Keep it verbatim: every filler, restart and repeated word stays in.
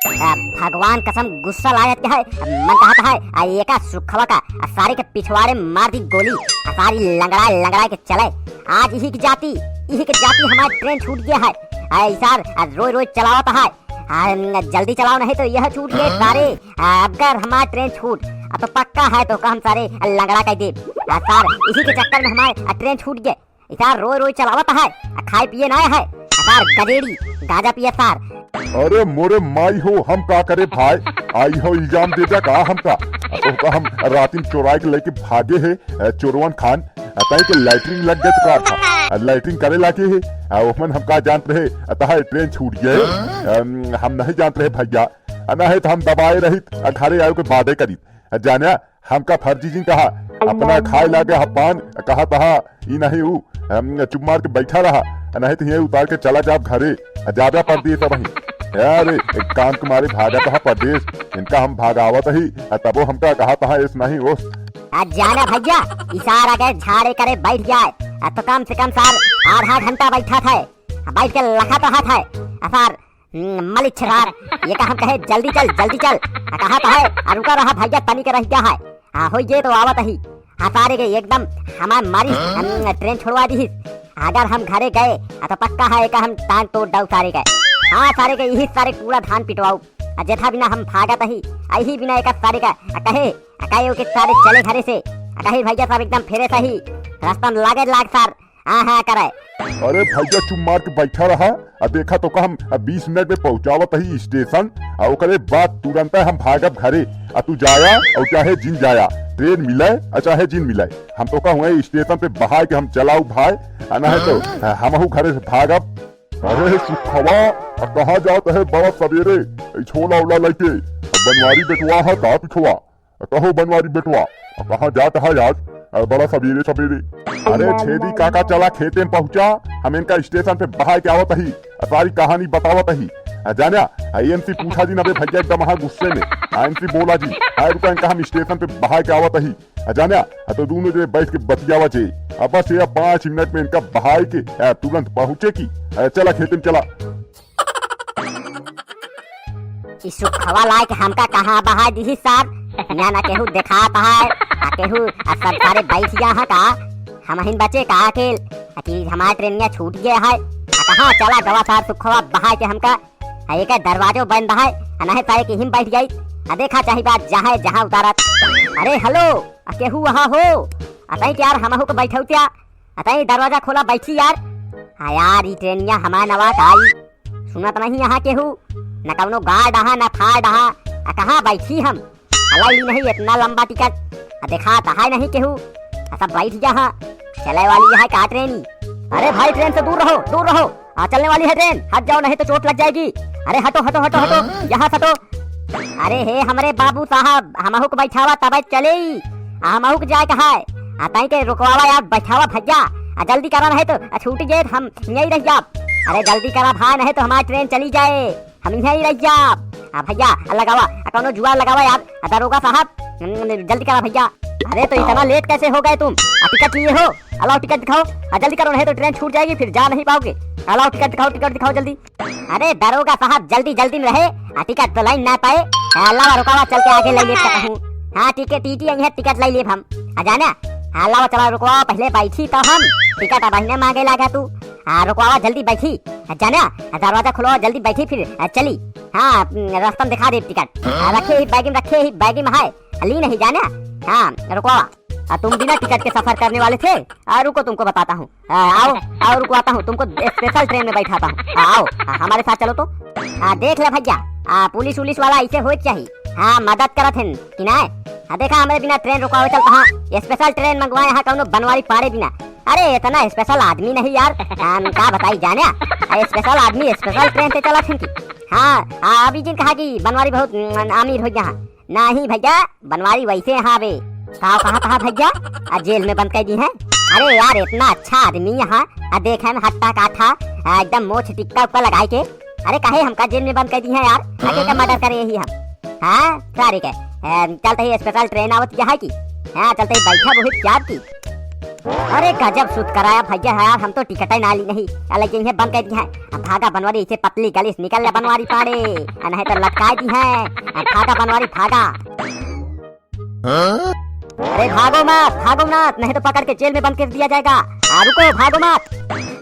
आ, भगवान कसम गुस्सा लागत के है, मन कहत है, आ, एका सुखवा का, आ, सारे के पिछवाड़े मार दी गोली, आ, सारी लंगड़ा लंगड़ा के चले। आज इही के जाती, इही के जाती हमार ट्रेन छूट गया है। आ, ई सार, आ, रोज रोज चलावत है। आ, जल्दी चलाओ नहीं तो यह छूट गए सारे। आ, अगर हमार ट्रेन छूट, आ, तो पक्का है तो का हम सारे लंगड़ा कर दे। आ, सार, इही के चक्कर में हमार, आ, ट्रेन छूट गए। ई सार रोज रोज चलावत है, आ खाए पिए ना है। आ सार गजेड़ी, गांजा पिए सार। अरे मोरे माई हो, हम का करे भाई? आई हो इल्जाम दे जा का हमका? आ तो का हम रातिन चोराई के लेके भागे है, अ, चोरवन खान, अ, ताई के लैट्रिन लग गए तो का था? अ, लैट्रिन करे लागे है, अ, ओमन हम का जानत रहे, अ, तहार ट्रेन छूट गए। अम, हम नहीं जानत रहे भैया, अ, नहीं तो हम दबाए रहित, अ, घरे आयो के बादे करित। अ, जाने हमका फर्जी जिन कहा, अपना खाए लागे ह पान, कहा तहा, ई नहीं ऊ, हम चुप मार के बैठा रहा, नहीं तो ये उतार के चला जाब घरे, जाबे परदेस अबहीं। अरे, एक काम के मारे भागा तहा परदेस, इनका हम भागावत ही, आ तबो हमका कहा तहा एस नहीं ओस। आ जाना भैया, ई सार अगर झाड़े करे बैठ जाए, आ तो कम से कम सार आधा घंटा बैठा था, आ बैठ के लखा तहा था, आ सार हम्म, मलिक छेदार, ये का हम कहे, "जल्दी चल, जल्दी चल।" आ, कहा तो है, आ, रुका रहा भैया, तनी के रह गया है। आ, होई गए तो आवत ही। हाँ, सारे के एकदम हमार मारी, हम, ट्रेन छोड़वा दी। अगर हम घरे गए, आ, तो पक्का है, एका हम टांग तोड़ डाऊ सारे के। हाँ, सारे के यही सारे पूरा धान पिटवाऊ। आ, जेठा बिना हम भागत ही, आ, यही बिना एका सारे का, आ, कहे, आ, कहे ओके सारे चले घरे से। आ, कहे भैया साहब एकदम फेरे सही, रास्ता में लागे लाग सार। हाँ, हाँ, करे। अरे भैया, चुप मार के बैठा रहा। आ देखा तो का हम, आ, बीस मिनट में पहुँचावत ही स्टेशन, आ ओकरे बाद तुरंत हम भागब घरे। आ तू जाया और चाहे जिन जाया, ट्रेन मिले आ चाहे जिन मिले, हम तो का हुए स्टेशन पे बहाय के हम चलाऊ भाई, आ नहीं तो, आ, हमहू घरे से भागब। अरे सुखवा, आ कहाँ जात है बड़ा सवेरे? ई छोला उला लेके, आ बनवारी बेटवा है का पिछवा? कहो बनवारी बेटवा, कहाँ जात है आज, अ, बड़ा सबेरे सबेरे? अरे छेदी काका, चला खेते में पहुँचा, हम इनका स्टेशन पे बहाय के आवत ही, अ, सारी कहानी बतावत ही। अ, जाना, अ, एमसी पूछा जी ना बे भैया, एकदम हाँ गुस्से में। अ, एमसी बोला जी, अ, रुका, इनका हम स्टेशन पे बहाय के आवत ही। अ, जाना, अ, तो दोनों जने बैठ के बतियावा जे। अ, बस ये पाँच मिनट में इनका बहाय के, अ, तुरंत पहुँचे की। अ, चला खेते में चला। ई सुखवा लायक हमका कहाँ बहाय दिही सार? ना, ना केहू देखात है, आ केहू, आ सब सारे बैठ गया है का? हमहिन बचे का अकेल? आ कि हमार ट्रेनिया छूट गया है। आ कहाँ चला गवा सार सुखवा बहाय के हमका? आ एक दरवाजो बंद है, आ नहीं सारे के हिम बैठ गई। आ देखा चाही बात जहाँ है, जहाँ उतारत। अरे हेलो, आ केहू वहाँ हो? आ तई के यार हमहू को बैठौत्या। अतई दरवाजा खोला, बैठी यार। हाँ यार, ई ट्रेनिया हमार नवा का आई। सुनत नहीं यहाँ केहू, न कौनो गार्ड अहा, न थार्ड अहा। आ कहाँ बैठी हम? हलाई नहीं इतना लंबा टिकट। आ देखा तहाय नहीं केहू। आ सब बैठ गया हाँ। चले वाली है का ट्रेनी? अरे भाई, ट्रेन से दूर रहो, दूर रहो। आ चलने वाली है ट्रेन, हट जाओ नहीं तो चोट लग जाएगी। अरे हटो, हटो, हटो, हटो, यहाँ से हटो। अरे हे हमरे बाबू साहब, हमहू के बैठावा तबे चले। आ हमहू के जाए कहा है? आ तई के रुकवावा यार, बैठावा भैया। आ जल्दी करा नहीं तो, आ छूट गए तो हम यहीं रह जाब। अरे जल्दी करा भाई, नहीं तो हमारी ट्रेन चली जाए, हम यहीं रह जाब। आ भैया, आ लगावा, आ कौनो जुगाड़ लगावा यार। आ दरोगा साहब, हम्म, जल्दी करा भैया। अरे तो इतना लेट कैसे हो गए तुम? आ टिकट लिए हो? आ लाओ टिकट दिखाओ। आ जल्दी करो, नहीं तो ट्रेन छूट जाएगी, फिर जा नहीं पाओगे। आ लाओ टिकट दिखाओ, टिकट दिखाओ जल्दी। अरे दरोगा साहब, जल्दी जल्दी में रहे, आ टिकट तो लाइन ना पाए। आ, लावा रुकावा, चल के आगे ले लेब कहूँ। हाँ, टिकट, टीटी आई है, टिकट ले लेब हम। आ जाना। हाँ, लावा चला रुकवावा, पहले बैठी तो हम। टिकट अब अहिने मांगे लागा तू। हाँ, रुकवावा, जल्दी बैठी। आ जाना। आ, दरवाजा खुलवावा, जल्दी बैठी फिर, आ, चली। हाँ, हम्म, रास्ता में दिखा दे टिकट। आ, रखे ही बैग में, रखे ही बैग में है। आ, ली नहीं जाना। हाँ, रुकवावा। आ, तुम बिना टिकट के सफर करने वाले थे? आ, रुको, तुमको बताता हूँ। आ, आओ, आओ, रुकवाता हूँ, तुमको स्पेशल ट्रेन में बैठाता हूँ। आ, आओ, आ, हमारे साथ चलो तो। आ, देख ले भैया, आ, पुलिस उलिस वाला ऐसे होए के चाहिए। हाँ, मदद करत हैं कि ना? हाँ, देखा, हमारे बिना ट्रेन रुकवावे चलता हाँ, स्पेशल ट्रेन मंगवाए हाँ, कौनो बनवारी पाड़े बिना। अरे, इतना स्पेशल आदमी नहीं यार, हम का बताई जाने? आ, स्पेशल आदमी स्पेशल ट्रेन से चलत हैं कि? हाँ, हाँ, अभी जिन कहा कि बनवारी बहुत, उम, अमीर हो गया हाँ। नाही भैया, बनवारी वैसे यहाँ बे। का कहा था भैया? आ जेल में बंद कर दी है। अरे यार, इतना अच्छा आदमी यहाँ, आ देखे में हट्टा काठा, आ एकदम मोछ टिक्का उक्का लगाए के। अरे काहे हमका जेल में बंद कर दी है यार? आके का मर्डर करे यही हम? हाँ, सारे के। ए, चलते ही स्पेशल ट्रेन आवत यहाँ की। हाँ, चलते ही बैठा बहुत प्यार की। अरे गजब सूत कराया भैया है यार, हम तो टिकट ही ना ली नहीं। साले के इन्हें बंद कर दिया है। अब भागा बनवारी, इसे पतली गली से निकल ले बनवारी पाड़े, आ नहीं तो लटकाए दी है। अब भागा बनवारी भागा। अरे भागो मत, भागो मत, नहीं तो पकड़ के जेल में बंद कर दिया जाएगा। आ रुको, भागो मत।